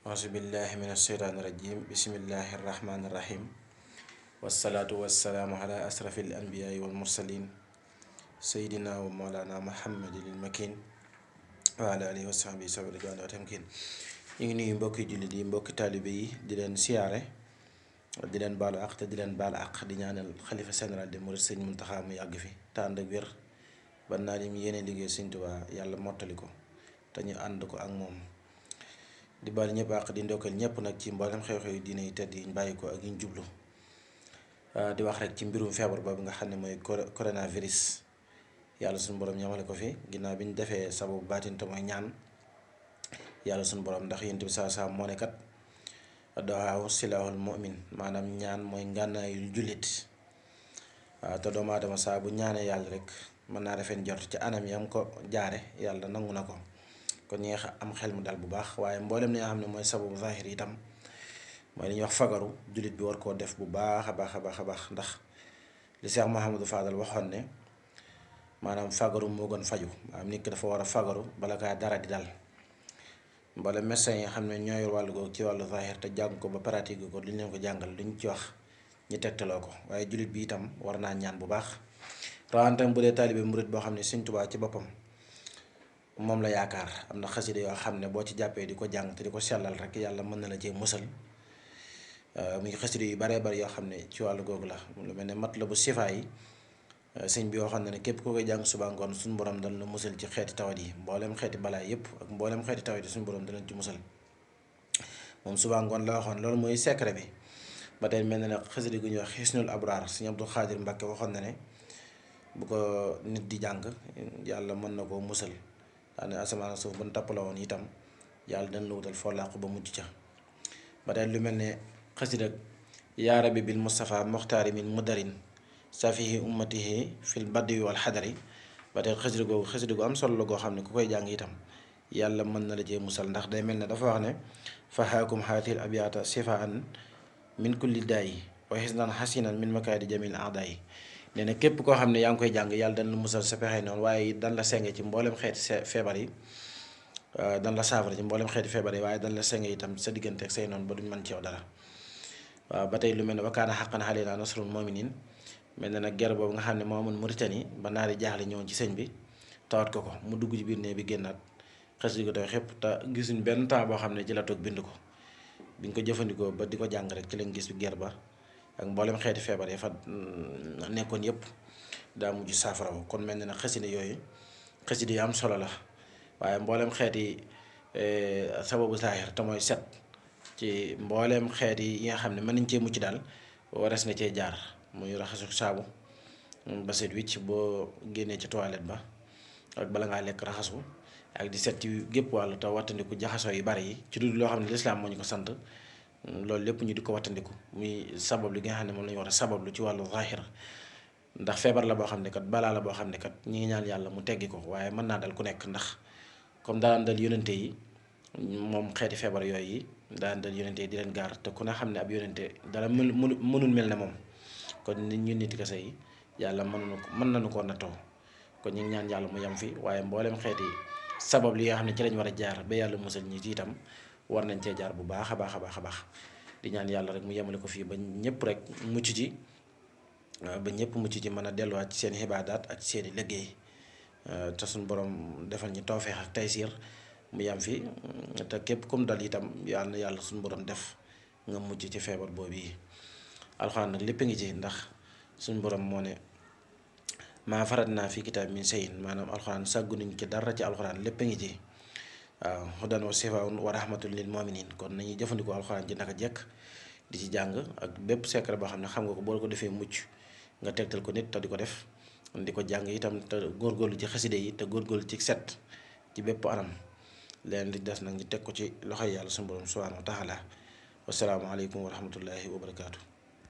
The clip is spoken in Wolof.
A'uzubillahi minash-shaytanir-rajim. Bismillahir-rahmanir-rahim. Wassalatu wassalamu ala asrafil anbiya'i wal mursalin sayyidina wa maulana Muhammadil makin wa ala alihi wa sahbihi sabila wa tamkin. ñu ngi nuyu mbokki jullit yi mbokki taalibe yi di leen siyaare di leen baalu àq te di leen baal àq di ñaanal xalifa général des mourides sëñ Muntaxa mu yàgg fi te ànd ak wér ba naa lim yéene liggéey sëñ Tuubaa yàlla mottali ko te ñu ànd ko ak moom. di baal ñëpp àq di ndokkal ñëpp nag ci mboolem xew-xew yu diine yi tedd yi ñu bàyyi ko ak yi ñu jublu di wax rek ci mbirum feebar boobu nga xam ne mooy coronavirus yàlla suñu borom ñamale ko fi ginnaaw bi ñu defee sababu baatin te mooy ñaan yàlla suñu borom ndax yonent bi saa moo ne kat du'aa silaahul mu'min maanaam ñaan mooy ngànnaayul jullit waaw te doomu aadama saa bu ñaanee yàlla rek mën naa defee njort ci anam yam ko jaare yàlla nangu na ko. kon ñi nga am xel mu dal bu baax waaye mboolem li nga xam ne mooy sababu zahir itam mooy li ñuy wax fagaru jullit bi war koo def bu baax a baax a baax a baax ndax li Cheikh Mouhamadou Fadal waxoon ne maanaam fagaru moo gën faju maanaam nit ki dafa war a fagaru bala kaa dara di dal mboolem médecin yi xam ne ñoo yor wàllu googu ci wàllu zahir te jàng ko ba pratique ko li ñu leen ko jàngal lu ñu ci wax ñu tegtaloo ko waaye jullit bi itam war naa ñaan bu baax rawantam bu dee taalibe murit boo xam ne Sëñ Tuubaa ci boppam moom la yaakaar am na xasida yoo xam ne boo ci jàppee di ko jàng te di ko sellal rek yàlla mën na la cee musal muy xasida yu baree bari yoo xam ne ci wàllu googu la lu mel ne Matlabu Sifaa yi sëñ bi waxoon na ne képp koo koy jàng suba ngoon suñu borom dana la musal ci xeeti tawat yi mboolem xeeti balaay yëpp ak mboolem xeeti tawat yi suñu borom danañ ci musal moom suba ngoon la waxoon loolu mooy secret bi. ba tey mel na ne xasida gu ñuy wax Xisnul Abraar sëñ Abdul Xaadir Mbàkke waxoon na ne bu ko nit di jàng yàlla mën na koo musal. daane asamaan suuf bu nu tappala woon itam yàlla dana la wutal foo làqu ba mujj ca ba tey lu mel ne xasida yaa rabbi bil Mustafa moxtaari min mudarin safihi ummatihi fil badwi wal xadari ba tey xasida gu am solo la goo xam ne ku koy jàng itam yàlla mën na la cee musal ndax day mel ne dafa wax ne fahaakum haatil abyaata sifaan min kulli daayi wa xisnan xasinan min makaadi jamil aadaayi nee na képp koo xam ne yaa ngi koy jàng yàlla dana la musal sa pexe noonu waaye dan la senge ci mboolem xeeti feebar yi dan la saafara ci mboolem xeeti feebar yi waaye dan la senge itam sa diggante ak say noonu ba duñ mën ci yow dara waaw ba tey lu mel ne wa kaana haqqan alaynaa nasrul mu'miniin mel na nag guerre boobu nga xam ne moo amoon Mauritanie ba naari jaaxle ñëwoon ci sëñ bi tawat ko mu dugg ci biir nee bi génnaat xes di ko tooy xëpp te gisuñ benn temps boo xam ne ci la toog bind ko biñ ko jëfandikoo ba di ko jàng rek ci lañ gis guerre ba ak mboolem xeeti feebar yi fa nekkoon yëpp daa mujj saafara kon mel na ne xasida yooyu xasida yu am solo la waaye mboolem xeeti sababu zaahir te mooy set ci mboolem xeet yi nga xam ne mën nañ cee mucc daal wares na cee jaar muy raxasu saabu ba set wicc boo génnee ci toilette ba ak bala ngaa lekk raxasu ak di set ci gépp wàllu te wattandiku jaxasoo yu bari yi ci dul loo xam ne lislaam moo ñu ko sant loolu lépp ñu di ko wattandiku muy sabab li nga xam ne moom la ñu war a sabablu ci wàllu zaahir ndax feebar la boo xam ne kat balaa la boo xam ne kat ñi ngi ñaan yàlla mu teggi ko waaye mën naa dal ku nekk ndax comme daan dal yonente yi moom xeeti feebar yooyu yi daan dal yonente yi di leen gaar te ku ne xam ne ab yonente dara mënul mel ne moom kon nit ñu nit kese yi yàlla mën nañu koo nattoo kon ñu ngi ñaan yàlla mu yem fi waaye mboolem xeeti sabab li nga xam ne ci lañ war a jaar ba yàlla musal ñi ci itam war nañ cee jaar bu baax a baax a baax a baax di ñaan yàlla rek mu yemale ko fii ba ñëpp rek mucc ci ba ñëpp mucc ci mën a delluwaat ci seen xibaadaat ak seeni liggéey te suñu borom defal ñu tawfeex ak taysiir mu yem fi te képp kum dal itam yàlla suñu borom def nga mucc ci feebar boobu yi alxuraan nag lépp ngi ci ndax suñu borom moo ne maa farat naa fi kitaab min shay'in maanaam alxuraan sàggu nañu ci dara ci alxuraan lépp ngi ci waaw hudan wa shifaa'un wa rahmatun lil mu'minin kon nañuy jëfandikoo alxuraan ji naka jekk di ci jàng ak bépp secret boo xam ne xam nga ko boo ko defee mucc nga tegtal ko nit te di ko def di ko jàng itam te góorgóorlu ci xaside yi te góorgóorlu ci set ci bépp anam leen li des nag ñu teg ko ci loxoy yàlla suñu borom subhaanahu wa taala wasalaamu aleykum wa rahmatullahi wa barakaatu.